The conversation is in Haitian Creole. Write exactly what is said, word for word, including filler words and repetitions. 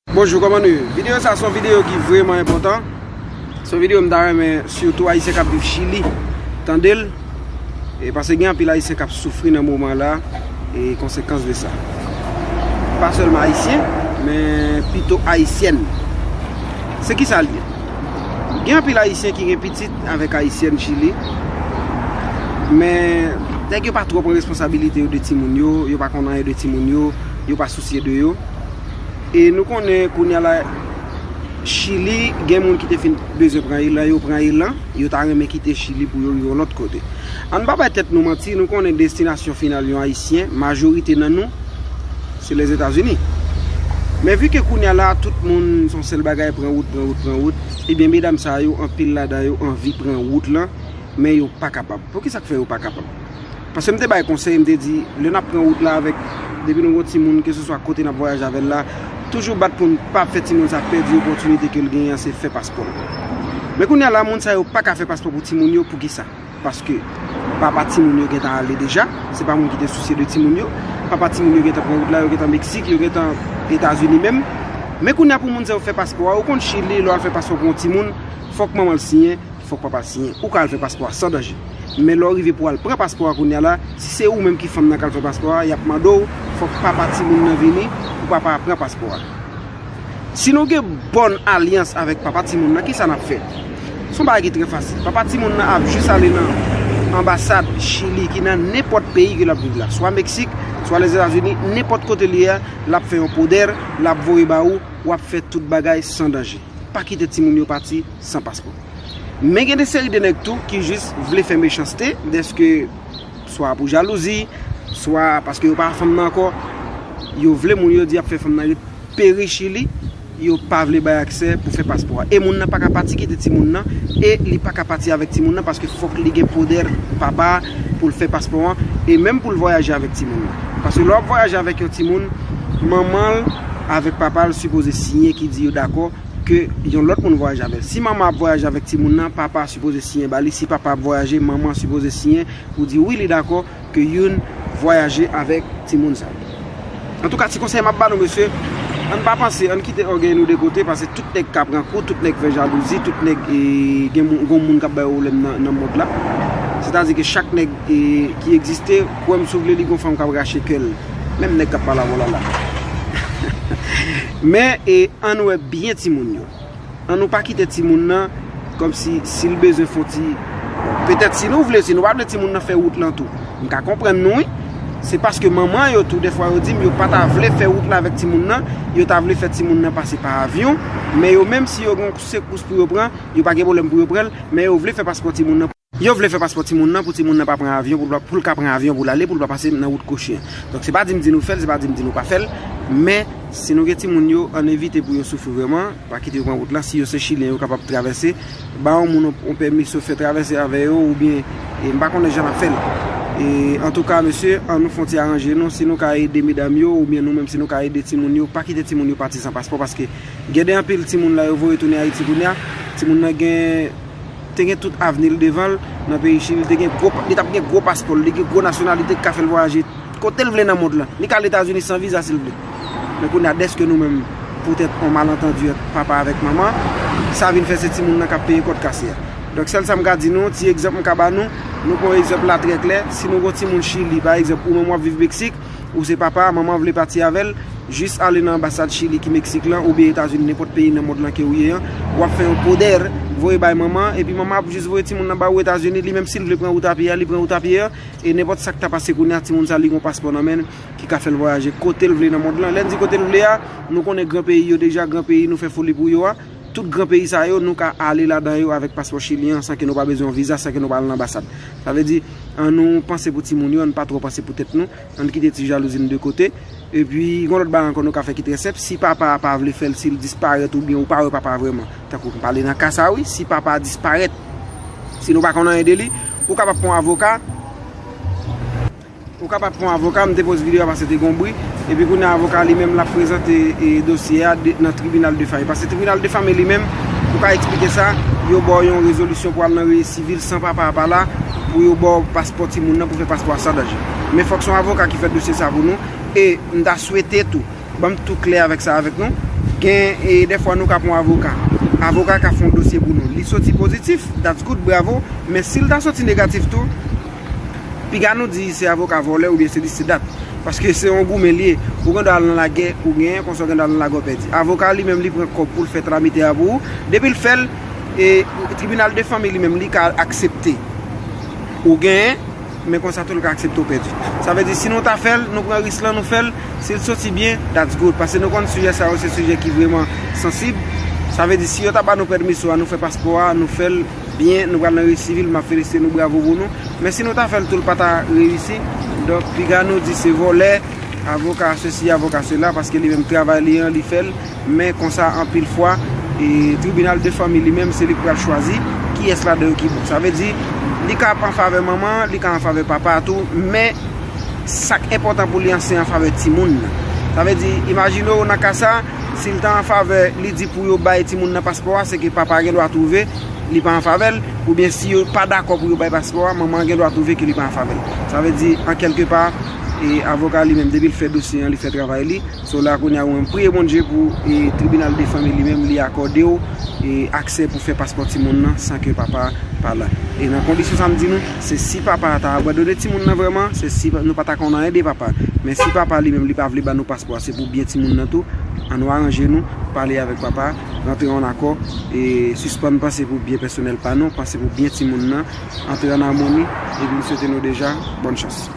Bonjou, kòman nou ye? Videyo sa se yon videyo ki vrèman enpòtan. Se yon videyo m ta renmen sitou Ayisyen k ap viv Chili tande l. E paske gen anpil Ayisyen k ap soufri nan moman la e konsekans de sa. Pa sèlman Ayisyen, men pito Ayisyèn. Se ki sa l ye? Gen anpil Ayisyen ki gen pitit avèk Ayisyèn Chili, men nèg yo pa twò pran responsabilite yo de timoun yo, yo pa konn anyen de timoun yo, yo pa sousye de yo. E nou konnen kounye a la, Chili, gen moun ki te fin bezwen pran il lan, yo pran il lan, yo ta renmen kite Chili pou yo rive yon lòt kote. Ann pa bay tèt nou manti, nou konnen destinasyon final yon Ayisyen, majorite nan nou, se Lèzetazini. Men vi ke kounye a la, tout moun, se yon sèl bagay, pran wout, pran wout, pran wout, ebyen, medam sa yo, anpil ladan yo anvi pran wout lan, men yo pa kapab. Poukisa k fè yo pa kapab? Paske m te bay konsèy, m te di, lè n ap pran wout la avèk, depi nou gon timoun, keseswa kote n ap vwayaje avè l la, toujou bat pou n pa fè timoun sa pèdi opòtinite ke l genyen an, se fè paspò l. Men kounye a la, moun sa yo pa ka fè paspò pou timoun yo, poukisa? Paske papa timoun yo gentan ale deja, se pa moun ki te sousye de timoun yo. Papa timoun yo gentan pran wout la, yo gentan Meksik, yo gentan Etazini menm. Men kounye a pou moun sa yo fè paspò a, ou konn Chili, lè w al fè paspò pou yon timoun, fòk manman l siyen, fòk papa l siyen. Ou ka al fè paspò a san danje. Men lè w rive pou w al pran paspò a kounye a la, si se ou menm ki fanm nan k al fè paspò a, y ap mande w, fòk papa timoun nan vini pou papa a pran paspò a. Si nou gen bòn alyans avèk papa timoun nan, kisa n ap fè? Se yon bagay ki trè fasil. Papa timoun nan ap jis ale nan anbasad Chili ki nan nenpòt peyi ke l ap viv la, swa Meksik, swa Lèzetazini, nenpòt kote l ye a, l ap fè yon podèr, l ap voye ba ou, w ap fè tout bagay san danje. Pa kite timoun yo pati san paspò. Men gen de seri de nèg tou ki jis vle fè mechanste, dèske swa pou jalouzi, swa paske yo pa fanm nan ankò, yo vle moun yo di y ap fè fanm nan ret peri Chili, yo pa vle bay aksè pou fè paspò a. E moun nan pa ka pati kite timoun nan, e li pa ka pati avèk timoun nan paske fòk li gen podèr papa a pou l fè paspò an, e menm pou l vwayaje avèk timoun nan. Paske lè w ap vwayaje avèk yon timoun, manman l avèk papa l sipoze siyen ki di yo dakò ke yon lòt moun vwayaje avè l. Si manman ap vwayaje avèk timoun nan, papa a sipoze siyen ba li. Si papa ap vwayaje, manman an sipoze siyen pou di wi, li dakò ke youn vwayaje avèk timoun sa. Antouka, ti konsèy m ap ba nou, mesye, ann pa panse, ann kite ògèy nou de kote, paske tout nèg ka pran kou, tout nèg fè jalouzi, tout nèg, e, gen moun, gon moun k ap bay yo pwoblèm nan, nan mond la. Sètadi ke chak nèg, e, ki egziste, kwè m si w vle, li gon fanm k ap rache kè l. Menm nèg k ap pale avè w la la. Men, e, ann wè byen timoun yo. Ann nou pa kite timoun nan, kòmsi si l bezwen fè yon ti, petèt si nou vle, si nou pa vle timoun nan fè wout lan tou, m ka konprann nou, wi. Se paske manman yo tou, dèfwa yo di m yo pa ta vle fè wout la avèk timoun nan, yo ta vle fè timoun nan pase pa avyon, men yo menm si yo gen yon sekous pou yo pran, yo pa gen pwoblèm pou yo pran l, men yo vle fè paspò timoun nan. Yo vle fè paspò timoun nan pou timoun nan pa pran avyon, pou l pa, pou l ka pran avyon pou l ale, pou l pa pase nan wout kochyen. Donk, se pa di m di nou fè l, se pa di m di nou pa fè l, men si nou gen timoun yo, ann evite pou yo soufri vrèman, pa kite yo pran wout la. Si yo se Chilyen, yo kapab travèse, ba yon moun yon, yon pèmisyon fè travèse avè yo, oubyen, e, m pa konnen jan n ap fè l. E, antouka, mesye, ann nou fè yon ti aranje nou, si nou ka ede medam yo, oubyen nou menm, si nou ka ede timoun yo, pa kite timoun yo pati san paspò, paske gen de anpil timoun la, yo voye tounen Ayiti kounye a, timoun nan gen te gen tout avni l devan l nan peyi Chili, li te gen gwo, li t ap gen gwo paspò l, li gen gwo nasyonalite ki ka fè l vwayaje kote l vle nan mond lan. Li ka al Etazini san viza si l vle. Men kounye a, dèske nou menm, poutèt yon malantandi ant papa avèk manman, sa vin fè se timoun nan k ap peye kòd kase a. Donk, sèl sa m ka di nou, ti egzanp m ka ba nou, nou pran yon egzanp la trè klè, si nou gen yon timoun Chili, pa egzanp, ou menm w ap viv Meksik, ou se papa a, manman vle pati avè l, jis ale nan anbasad Chili ki Meksik lan, oubyen Etazini, nenpòt peyi nan mond lan ke ou ye an, w ap fè yon podèr, voye bay manman, epi manman ap jis voye timoun nan ba ou Etazini, li menm si l vle pran wout a pye a, li pran wout a pye a, e nenpòt sa k ta pase kounye a, timoun sa li gon paspò nan men l, ki ka fè l vwayaje kote l vle nan mond lan. Lè n di kote l vle a, nou konnen gran peyi yo deja, gran peyi nou fè foli pou yo a, tout gran peyi sa yo, nou ka ale ladan yo avèk paspò chilyen an, san ke nou pa bezwen yon viza, san ke nou pa al nan anbasad. Sa vle di, ann nou panse pou timoun yo, ann pa twò panse pou tèt nou, ann kite ti jalouzi n de kote. Epi, gen yon lòt bagay ankò nou ka fè ki trè senp. Si papa a pa vle fè l, si l disparèt oubyen ou pa wè papa a vrèman, tankou m pale nan ka sa wi, si papa a disparèt, si nou pa konn anyen de li, ou kapab pran yon avoka, ou kapab pran yon avoka, m te poze videyo a paske te gen yon bri, epi kounye a avoka li menm l ap prezante, e, dosye a de, nan tribinal de fanmi. Paske tribinal de fanmi li menm, ou ka eksplike sa, yo ba w yon rezolisyon pou al nan reye sivil san papa a pa la, pou yo ba w paspò timoun nan, pou fè paspò a san danje. Men fòk se yon avoka ki fè dosye sa pou nou, e m ta swete tou, ban m tou klè avèk sa avèk nou. Gen, e, dèfwa nou ka pran avoka. Avoka ka fè yon dosye pou nou. Li soti pozitif, that's good, bravo. Men si l ta soti negatif tou, piga nou di se avoka vòlè oubyen se dis se dat. Paske se yon goumen li ye. Ou gen dwa al nan lagè, ou genyen, konsa ou gen dwa al nan lagè, ou pèdi. Avoka li menm, li pran kòb pou l fè tramite a pou ou. Depi l fè l, e, tribinal de fanmi li menm, li ka aksepte ou genyen, men konsa tou l ka aksepte ou pèdi. Sa vle di, si nou ta fè l, nou pran risk lan, nou fè l, si l soti byen, that's good. Paske nou konn sijè sa yo, se sijè ki vrèman sansib. Sa vle di, si yo ta ba nou pèmisyon an, nou fè paspò a, nou fè l byen, nou pral nan rejis sivil, m ap felisite nou, bravo pou nou. Men si nou ta fè l tou, l pa ta reyisi. Donk, piga nou di se vòlè, avoka sesi, avoka sela, paske li menm travay li an, li fè l. Men konsa, anpil fwa, e tribinal de fanmi li menm, se li k pral chwazi kiyès ladan yo ki bon. Sa vle di, li ka ap an favè manman an, li ka an favè papa a tou, men sa k enpòtan pou li an, se an favè timoun nan. Sa vle di, imajine w nan ka sa, si l ta an favè, li di pou yo bay timoun nan paspò a, se ke papa a gen dwa twouve li pa an favè l, oubyen si yo pa dakò pou yo bay paspò a, manman an gen dwa twouve ke li pa an favè l. Sa vle di, an kèlke pa, e avoka li menm, depi l fè dosye an, li fè travay li. So la, kounye a, ou menm, priye Bondye pou, e tribinal de fanmi li menm, li akòde w, e aksè pou fè paspò timoun nan san ke papa a pa la. E nan kondisyon sa m di nou, se si papa a ta abandone timoun nan vrèman, se si nou pa ta konn anyen de papa. Men si papa li menm, li pa vle ba nou paspò a, se pou byen timoun nan tou. An nou aranje nou, pale avèk papa a, rantre an akò, e sispann panse pou byen pèsonèl pa nou, panse pou byen timoun nan, antre an amoni, epi m swete nou deja bòn chans.